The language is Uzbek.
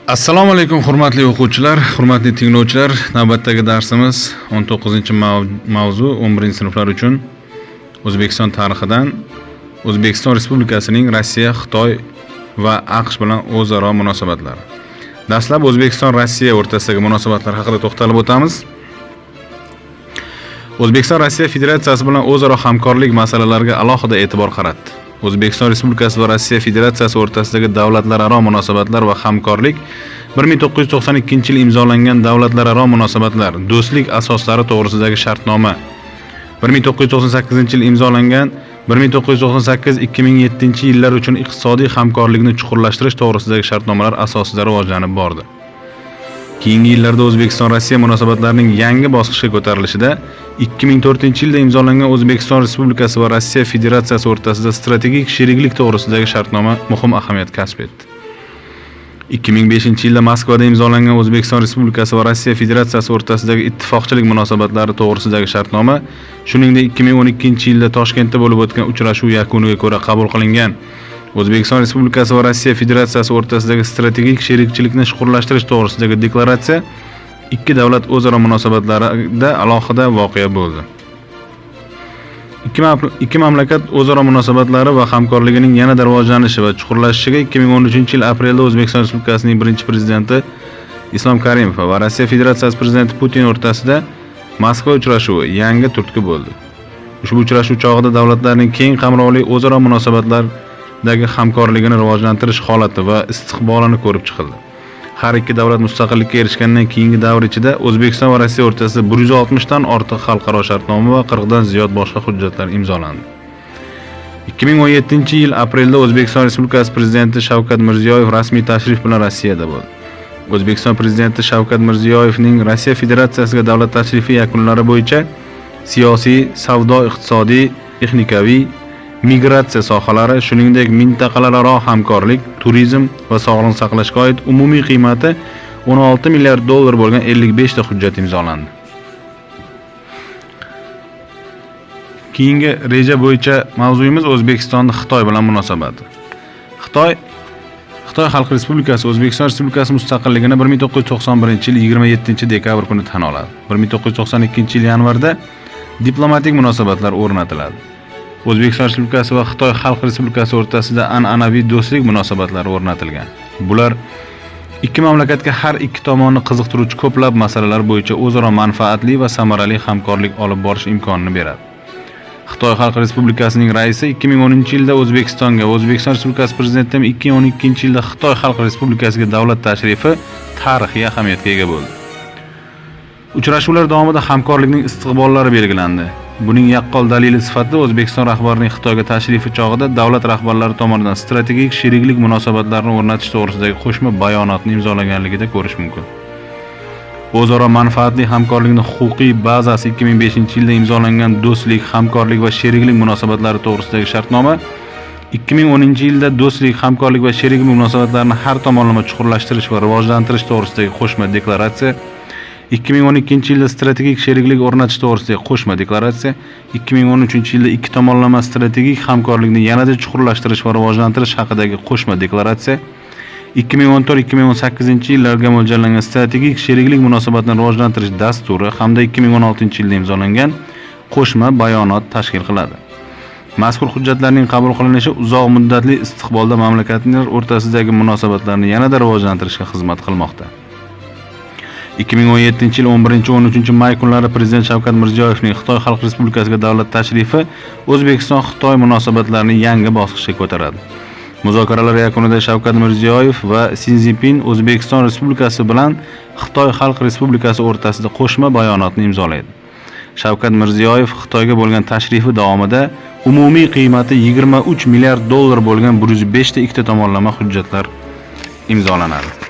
Assalomu alaykum, hurmatli o'quvchilar, hurmatli tinglovchilar. Navbatdagi darsimiz 19 mavzu, 11 sinflar uchun O'zbekiston tarixidan O'zbekiston Respublikasining Rossiya, Xitoy va AQSh bilan o'zaro munosabatlari. Dastlab O'zbekiston Rossiya o'rtasidagi munosabatlar haqida to'xtalib o'tamiz. O'zbekiston Rossiya Federatsiyasi bilan o'zaro hamkorlik masalalariga alohida e'tibor qaratdi. O'zbekiston Respublikasi va Rossiya Federatsiyasi o'rtasidagi davlatlararo munosabatlar va hamkorlik 1992-yil imzolangan davlatlararo munosabatlar, do'stlik asoslari to'g'risidagi shartnoma, 1998-yil imzolangan 1998-2007 yillar uchun iqtisodiy hamkorlikni chuqurlashtirish to'g'risidagi shartnomalar asosida rivojlanib bordi. Keyingi yillarda O'zbekiston Rossiya munosabatlarining yangi bosqichga ko'tarilishida 2004-yilda imzolangan O'zbekiston Respublikasi va Rossiya Federatsiyasi o'rtasida strategik sheriklik to'g'risidagi shartnoma muhim ahamiyat kasb etdi. 2005-yilda Moskvada imzolangan O'zbekiston Respublikasi va Rossiya Federatsiyasi o'rtasidagi ittifoqchilik munosabatlari to'g'risidagi shartnoma, shuningdek 2012-yilda Toshkentda bo'lib o'tgan uchrashuv yakuniga ko'ra qabul qilingan O'zbekiston Respublikasi va Rossiya Federatsiyasi o'rtasidagi strategik sherikchilikni chuqurlashtirish to'g'risidagi deklaratsiya ikki davlat o'zaro munosabatlarida alohida voqea bo'ldi. Ikki mamlakat o'zaro munosabatlari va hamkorligining yanada rivojlanishi va chuqurlashishiga 2013-yil aprelda O'zbekiston Respublikasining birinchi prezidenti Islom Karimov va Rossiya Federatsiyasi prezidenti Putin o'rtasida Moskva uchrashuvi yangi turtki bo'ldi. Ushbu uchrashuv chog'ida davlatlarning keng qamrovli o'zaro munosabatlardagi hamkorligini rivojlantirish holati va istiqbolini ko'rib chiqildi. Har ikki davlat mustaqillikka erishgandan keyingi davr ichida O'zbekiston va Rossiya o'rtasida 160 dan ortiq xalqaro shartnoma va 40 dan ziyod boshqa hujjatlar imzolandi. 2017-yil aprelda O'zbekiston Respublikasi prezidenti Shavkat Mirziyoyev rasmiy tashrif bilan Rossiyada bo'ldi. O'zbekiston prezidenti Shavkat Mirziyoyevning Rossiya Federatsiyasiga davlat tashrifi yakunlari bo'yicha siyosiy, savdo, iqtisodiy, texnikaviy, migratsiya sohalari, shuningdek mintaqalararo hamkorlik, turizm va sog'liqni saqlashga oid umumiy qiymati 16 milliard dollar bo'lgan 55 ta hujjat imzolandi. Keyingi reja bo'yicha mavzuyimiz O'zbekistonning Xitoy bilan munosabati. Xitoy Xalq Respublikasi O'zbekiston Respublikasi mustaqilligini 1991-yil 27 dekabr kuni tan oladi. 1992-yil yanvarda diplomatik munosabatlar o'rnatiladi. O'zbekiston Respublikasi va Xitoy Xalq Respublikasi o'rtasida an'anaviy do'stlik munosabatlari o'rnatilgan. Bular ikki mamlakatga har ikki tomonni qiziqtiruvchi ko'plab masalalar bo'yicha o'zaro manfaatli va samarali hamkorlik olib borish imkonini beradi. Xitoy Xalq Respublikasining raisi 2010-yilda O'zbekistonga va O'zbekiston Respublikasi prezidenti ham 2012-yilda Xitoy Xalq Respublikasiga davlat tashrifi tarixiy ahamiyatga ega bo'ldi. Uchrashuvlar davomida hamkorlikning istiqbollari belgilandi. Buning yaqqol dalili sifatida O'zbekiston rahbarining Xitoyga tashrifi chog'ida davlat rahbarlari tomonidan strategik sheriklik munosabatlarini o'rnatish to'g'risidagi qo'shma bayonotni imzolaganligida ko'rish mumkin. O'zaro manfaatli hamkorlikning huquqiy bazasi 2005-yilda imzolangan do'stlik, hamkorlik va sheriklik munosabatlari to'g'risidagi shartnoma, 2010-yilda do'stlik, hamkorlik va sheriklik munosabatlarini har tomonlama chuqurlashtirish va rivojlantirish to'g'risidagi qo'shma deklaratsiya, 2012-yilda strategik sheriklik o'rnatish to'g'risidagi qo'shma deklaratsiya, 2013-yilda ikki tomonlama strategik hamkorlikni yanada chuqurlashtirish va rivojlantirish haqidagi qo'shma deklaratsiya, 2014-2018 yillarga mo'ljallangan strategik sheriklik munosabatini rivojlantirish dasturi hamda 2016-yilda imzolangan qo'shma bayonot tashkil qiladi. Mazkur hujjatlarning qabul qilinishi uzoq muddatli istiqbolda mamlakatlar o'rtasidagi munosabatlarni yanada rivojlantirishga xizmat qilmoqda. 2017-yil 11-13 may kunlari Prezident Shavkat Mirziyoyevning Xitoy Xalq Respublikasiga davlat tashrifi O'zbekiston-Xitoy munosabatlarini yangi bosqichga ko'taradi. Muzokaralar yakunida Shavkat Mirziyoyev va Si Szinpin O'zbekiston Respublikasi bilan Xitoy Xalq Respublikasi o'rtasida qo'shma bayonotni imzolaydi. Shavkat Mirziyoyev Xitoyga bo'lgan tashrifi davomida umumiy qiymati 23 milliard dollar bo'lgan 105 ta ikkita tomonlama hujjatlar imzolanadi.